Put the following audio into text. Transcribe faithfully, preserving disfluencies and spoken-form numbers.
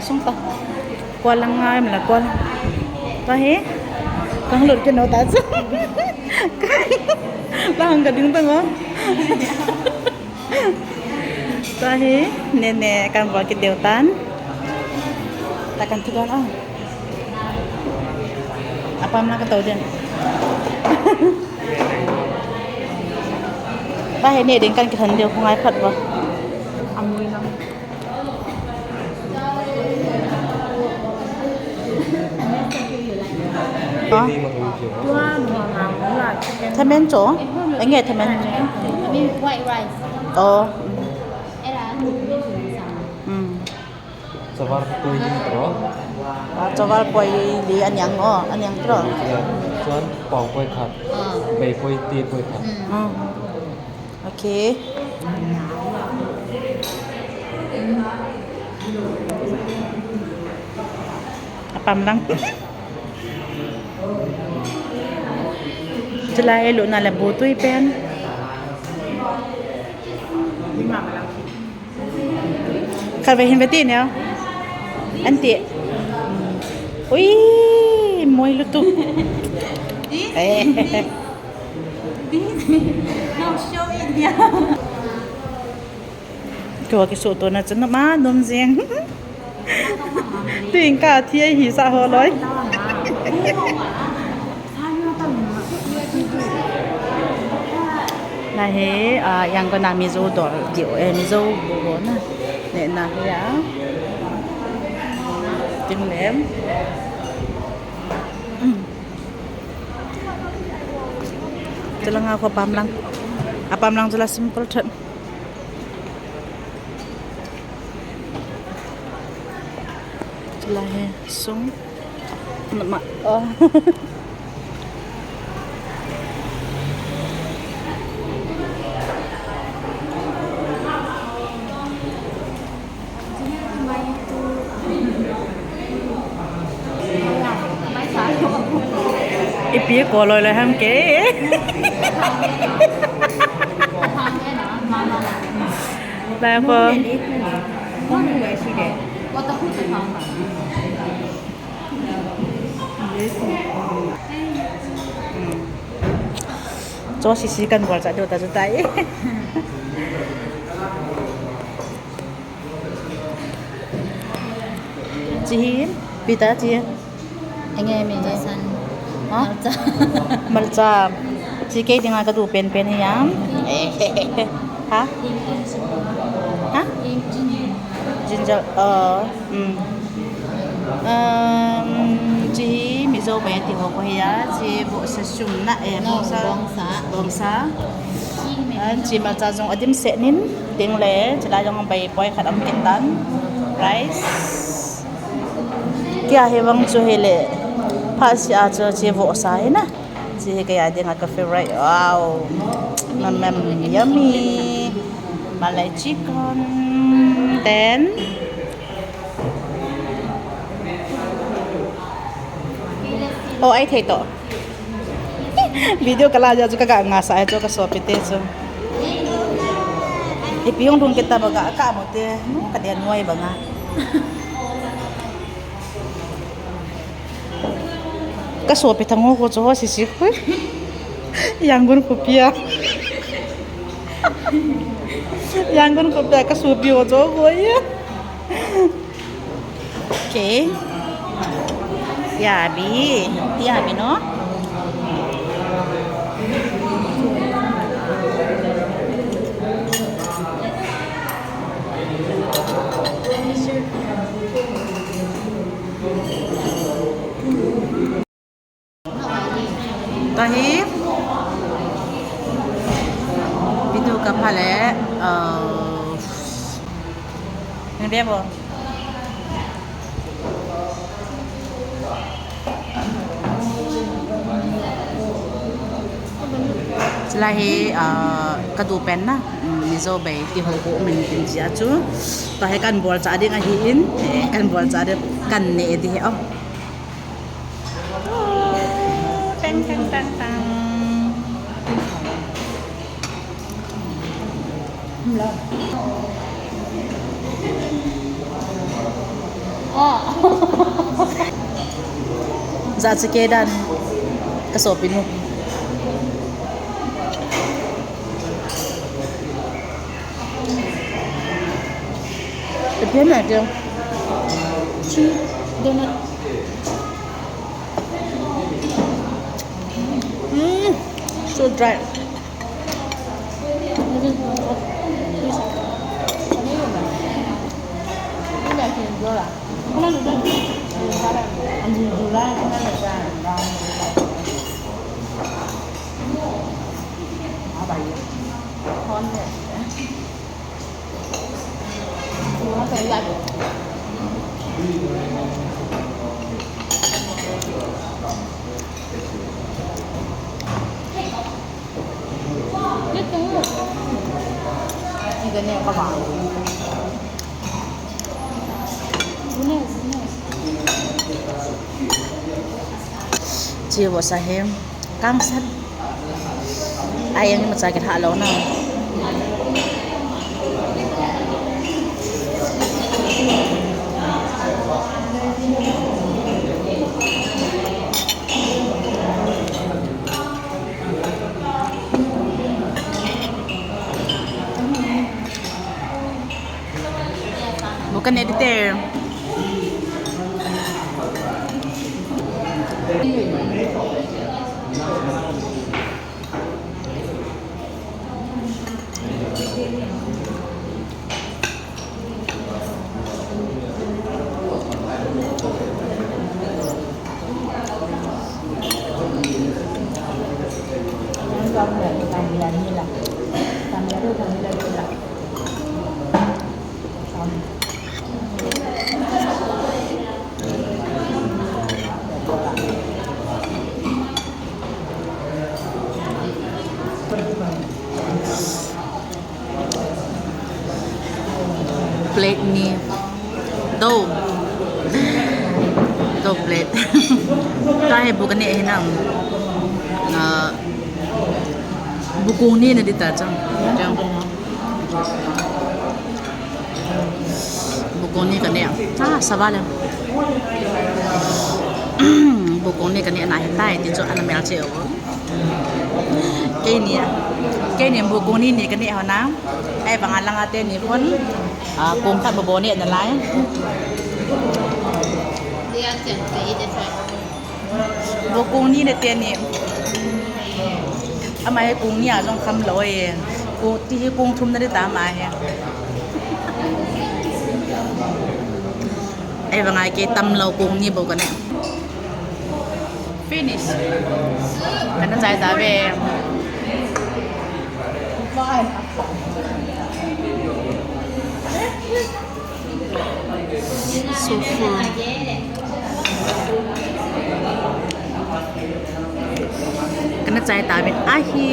Sung ta. Kualang ngai mla kual. Ta hi. Kang lut ke no ta chu. Lang ka ding ta ngo. Ta hi. Ne ne kan bol kit deu tan. Ta kan thu don a. Apam na ka to den. Ta hi ne ding kan kithan deu ko ngai phat ba. Amui lang. Thamen cho? Enge thamen? White rice. Oh. Era. Hmm. Chawal poi li tro. Ah, chawal poi li aniang o, aniang tro. Chuan pau poi khat. Ah. Bei poi, ti poi khat. Hmm. Okay. Apam lang. Chulai e lo na la bu tui pen. Khat ve hin ve ti neo. An ti. Ui, moi lutuk. Eh. This, this, no, show it here. Kei kisuh tona chu numa nom jing. Tuin ka thi ahi sa ho loi. Na hi, ah, Yangon a Mizo dol diu, eh, Mizo bu ho na. Ne na hi a. Ting lem. Chulanga ko pam lang. Apam lang chula simple that. Chula hi sung. Nama. Oh. Ipi ko loi loi ham ke. Lai ko. Cho sisi kan bol cha deu ta chu tai. Chi hi, pi ta chi. Enge mi. Besan. Ha? Malcha. Malcha. Chi kei dinga ka du pen pen hi ya. Ha? Ha? Ginger. Oh. Um, um, chi hi Mizo bai ti ho ko hi a, chi vohsa sum na, eh, no, vohsa, bongsa. Bongsa. An chi malcha jong adim se nin, ting le, chi la jong bai poi khat am kit tan. Rice. Kia hi vang chu hi le, pha si a chu chi vohsa hi na. Chi hi kei a dinga ka favorite. Wow. Mam, mam, yummy. Malai chicken. Then, oh, ai thei to. Video ka la ja chu ka ga nga sa ai chu ka sopi te chu. Ipi hung lhung kit ta ba ga ka mo te. Nu ka dia nuai ba nga. Ka sopi thang ho ko chu ho sisi. Yangon khopia. Yangon khopia ka sopi ho chu ho ya. Okay. Yabi. Yabi no? Tahi. Video ka pha le, uh, nang dia bo. Chulai hi, uh, ka du pen na, um, Mizo bai ti ho ko min tin chi a chu. Tahi kan bol cha ding ahi in, eh, kan bol cha ding kan ne di he, oh. Tang, tang, tang, tang. Za che ke dan ka sopi nu. Ipi na ke. Chi donut. Mm, so dry. Chi vo sa hem. Kangsan. Ai, ang imacha kilha lou na. Bu ka neh ding te. Plate ni. Dou. Dou plate. Tahi bu ka neh hi na. Ah, bu kong ni na ding ta chang. Chang. Bu kong ni ka neh. Ah, sa va le. Bu kong ni ka neh na hi tai ti chu ana mel che o. Keini a. Keini bu kong ni ni ka neh ho na. Ahivang a langa teni khun. Ah, kong khat bobo neh nalai. Bu kong ni na teni. Ama hi kong ni a jong kham lou e. Kong ti hi kong thum na ding ta ama hi. Ahivang a kei tam lou kong ni bou ka neh. Finish. Kana chai ta ve. So full. Kana chai ta ve. Ahi.